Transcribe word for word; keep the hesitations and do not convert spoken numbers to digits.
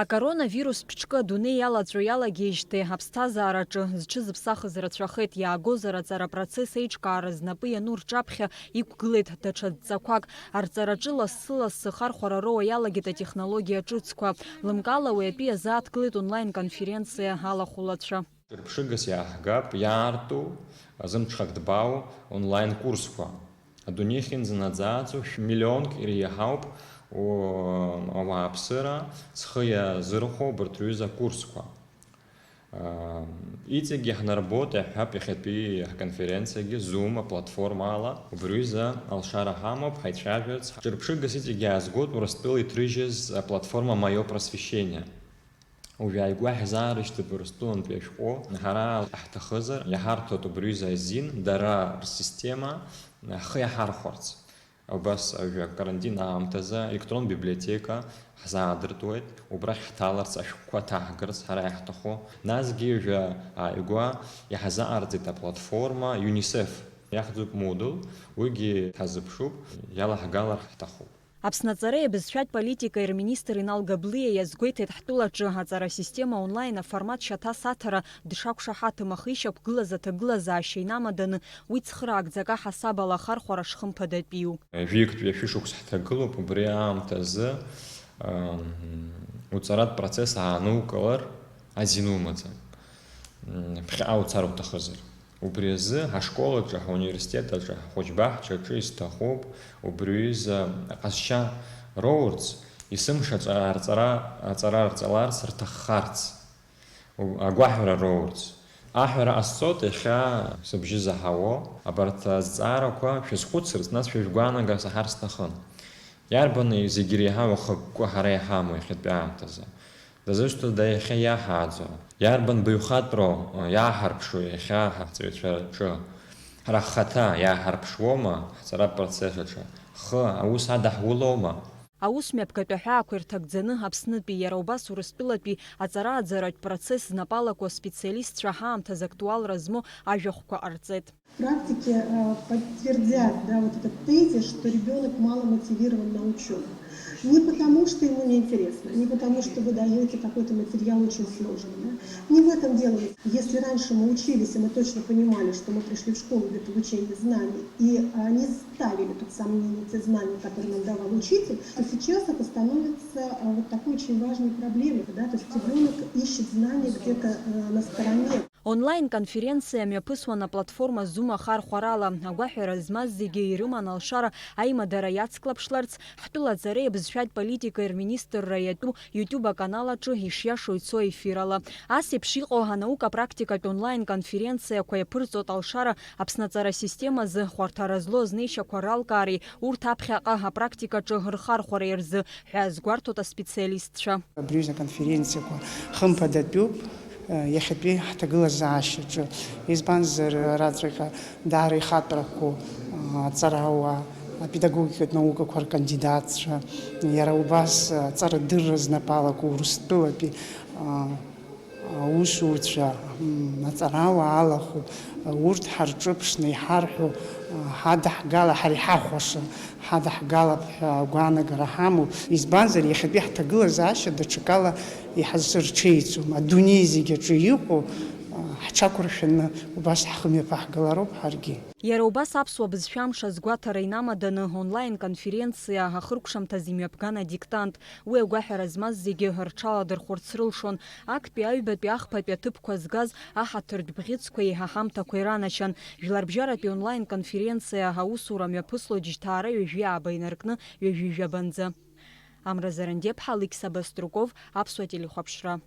Акоронавирус ԥшкы адунеи иалаҵәо иалагеижьҭеи аԥсҭазаараҿы зҽызыԥсахыз рацәахеит, иаагозар аҵара процесс еиҿкаара знапы иану рҿаԥхьа иқәгылеит даҽа дҵақәак. Арҵараҿы лассы-лассы ахархәара роуа иалагеит атехнологиа ҿыцқәа. Лымкаала уи атәы иазааҭгылеит онлайн-конференциа алахәылацәа. Ҿырԥшыгас иааҳгап иаарту, зымҽхак дбау онлайн-курсқәа. Адунеи ахьынӡанаӡааӡо шә-, миллионк иреиҳауп, о, ауааԥсыра зхы иазырхәо убарҭ рҩыза акурсқәа. Ам, иҵегьы ҳнарбоит, иаҳҳәап, иахьатәи ҳконференциагьы Zoom аплатформала. Убри рҩыза алшара ҳамоуп, ҳаицәажәарц. Ҿырԥшыгас иҵегьы иаазгоит Урыстәыла иҭрыжьыз аплатформа Моё просвещение. Уажә ааигәа ҳзаарышьҭып Урыстәылантәи ашәҟәы, ҳара ҳҭахызар, иҳарҭоит убри аҩыза азин, дара рсистема ҳхы иаҳархәарц. Убас ажәа карантин аамҭазы електронтә библиотека ҳзаадыртуеит, убрахь ҳҭаларц, ашәҟәқәа ҭаҳгарц ҳара иаҳҭаху. Насгьы жәа ааигәа иаҳзааырҵеит аплатформа ЮНИСЕФ. Иаҳӡуп Moodle, уигьы ҳазыԥшуп, иалаҳгалар ҳҭахуп. Аԥсны аҵареи абызшәатә политикеи рминистр Инал Габлиа иазгәеиҭеит, ҳтәылаҿы аҵара асистема онлайн аформат шьаҭас аҭара дшақәшаҳаҭым, аха ишьақәгылаз аҭагылазаашьа инамаданы уи цхыраагӡак аҳасабала ахархәара шхымԥадатәиу. Жәиктәи ашәышықәса ҳҭагылоуп, убри аамҭазы, ам, уҵаратә процесс аанукылар азин умаӡам. М, ԥхьаҟа уцар уҭахызар. Убри азы ҳашкол аҿы, ҳуниверситет аҿы, ҳхәыҷбаҳча аҿы исҭахуп убри аҩыза аҟазшьа роурц, есымша аҵара, аҵара, аҵара рҵаларц рҭаххарц, у-, агәаҳәара роурц. Аҳәара ҟасҵоит иахьа сыбжьы заҳауо, абарҭ азҵаарақәа шәазхәыцырц, нас шәажәгәаанагар саҳар сҭахын. Иарбан зегь иреиҳау ахықәкы ҳара иҳамоу иахьатәи аамҭазы? Дызусҭада иахьа иаҳааӡо? Иарбан баҩхатәроу иааҳарԥшуа иахьа ҳарҵаҩцәа рҿы? Ҳара ҳхаҭа иааҳарԥшуоума ҳҵаратә процесс аҿы? Ҳхы аус адаҳулоума? Аус мҩаԥгатә аҳәаақәа ирҭагӡаны Аԥснытәи, иара убас Урыстәылатәи аҵара-ааӡаратә процесс знапалақәоу аспециалистцәа ҳаамҭазы актуалра змоу ажәахәқәа ҟарҵеит. Практики, э, подтвердят, да, вот этот тезис, что ребёнок мало мотивирован на учёбу. Не потому, что ему неинтересно, не потому, что вы даёте какой-то материал очень сложный, да. Не в этом дело. Если раньше мы учились, и мы точно понимали, что мы пришли в школу для получения знаний, и, а, не ставили под сомнение те знания, которые нам давал учитель, то сейчас это становится, а, вот такой очень важной проблемой, да, то есть ребёнок ищет знания где-то, э, на стороне. Онлайн-конференциа мҩаԥысуан аплатформа Zoom ахархәарала. Агәаҳәара змаз зегьы ирыман алшара аимадара иацклаԥшларц, ҳтәыла аҵареи абызшәатә политикеи рминистрра иатәу YouTube аканал аҿы ишиашоу ицо ефирала. Ас еиԥш иҟоу анаука практикатә онлайн-конференциақәа иаԥырҵоит алшара Аԥсны аҵара системазы хәарҭара злоу азнеишьақәа ралкаареи урҭ аԥхьаҟа апрактикаҿы рхархәареи рзы ҳәа азгәарҭоит аспециалистцәа. Абри аҩыза аконференциақәа хымԥадатәуп, э, иахьатәи ҳҭагылазаашьаҿы. Избанзар, араҵәҟьа даара ихатәрақәоу, э, аҵарауаа, апедагогикатә наукақәа ркандидатцәа, иара убас, э, аҵарадырра знапалақәоу Урыстәылатәи, э, аусурцәа, м, аҵарауаа алахәу, урҭ ҳарҿыԥшны иҳарҳәо, ҳадаҳгала, ҳара иҳахәаша ҳадаҳгалап ҳәа агәаанагара ҳамоуп. Избанзар, иахьатәи ҳҭагылазаашьа даҽакала иҳазырҽеиӡом. Адунеи зегь аҿы иҟоу, ҳҽақәыршәаны убас ҳхы мҩаԥаҳгалароуп ҳаргьы. Иара убас аԥсуа бызшәа амш азгәаҭара инамаданы онлайн-конференциа ахыркәшамҭаз имҩаԥган адиктант. Уи агәаҳәара змаз зегьы рҽаладырхәырц рылшон. Актәи аҩбатәи ахԥатәи аҭыԥқәа згаз аҳаҭыртә бӷьыцқәа еиҳа ҳамҭақәа иранашьан. Жәларбжьаратәи онлайн-конференциа аусура мҩаԥыслоит жьҭаара ҩажәи ааба инаркны ҩажәи жәабанӡа. Амра Зарандеԥҳа, Алықьса Баструков, Аԥсуа телехәаԥшра.